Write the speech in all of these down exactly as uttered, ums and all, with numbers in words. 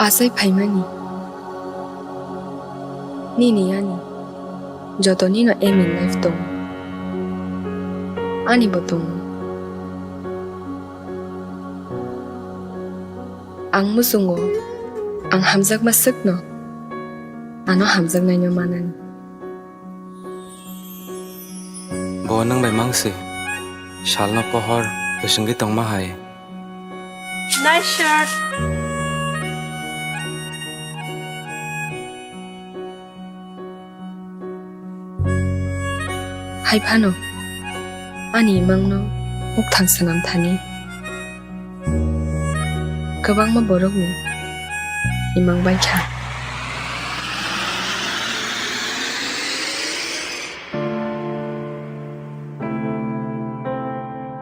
Achai phaimani. Nini ani. Joto nino aim in life tongo. Ani bo tongo. Ang muchungo. Ang hamjakma swkno. Ano hamjaknaino manani. Bo nwng bai mangsi, salno pohor bwswngwi tongma hai. Nice shirt. Hai phano, ani imangno mukthang swnam thani. Kwbangma borokni imang bai kha.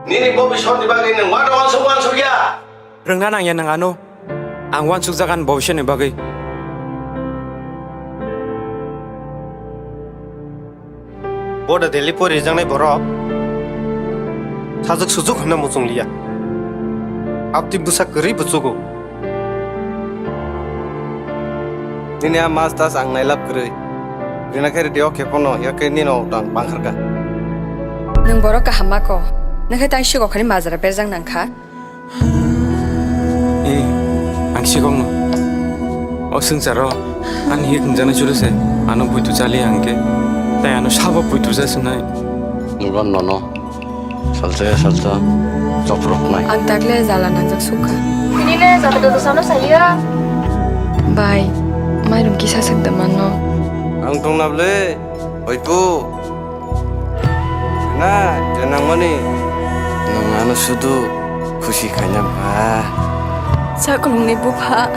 Nini bobiswrni bagwi nwng uansuk uansuk ya? Rwngna nangya nwng ano. Ang uansukjak ani bobiswrni bagwi. Bo da Delhi pori rijaknai borok. Sajwk sujuk hwnna muchung liya. Aptwi bwsa kwrwi buchugo. Nini a masters ang nailab kwrwi. Rina khe ridi o khe phano, yakhe nini o tang bangkharkha. Nwng borok kaham ma ko. Nwng khe tang sigo khani majra berjak nang kha. Eh, ang sikokno. O swngcharo ani hik hwnjaknai chwrwse ano buitu chaliya hwnkhe, tai ano sabo buitu jaswnai. Nwng nono salsa ya salsa choproknai. Ang takle jala nangjak sukha. Tini le jata dodo sano saya. Bai, mairum kisa sakda manno. Ang tongna ble. Oi pu. Na, je nangmani. Nwng ano sudu khusi khaina ba. Chaklungni bupha.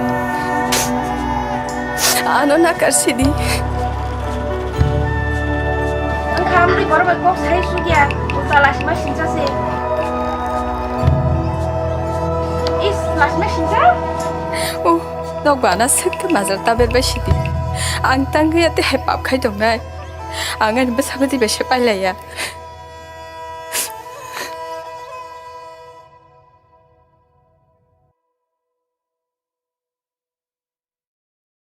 Ano nakar sidi. Ang khamri borok bai kok sai sugya. Uta lasima sincha se. Is, lasima sincha? Oh, nok bana sekte mazal taber bai sidi. Ang tangya te hai pap khai tongnai. Ang ani bwsakno dibe se pailaiya.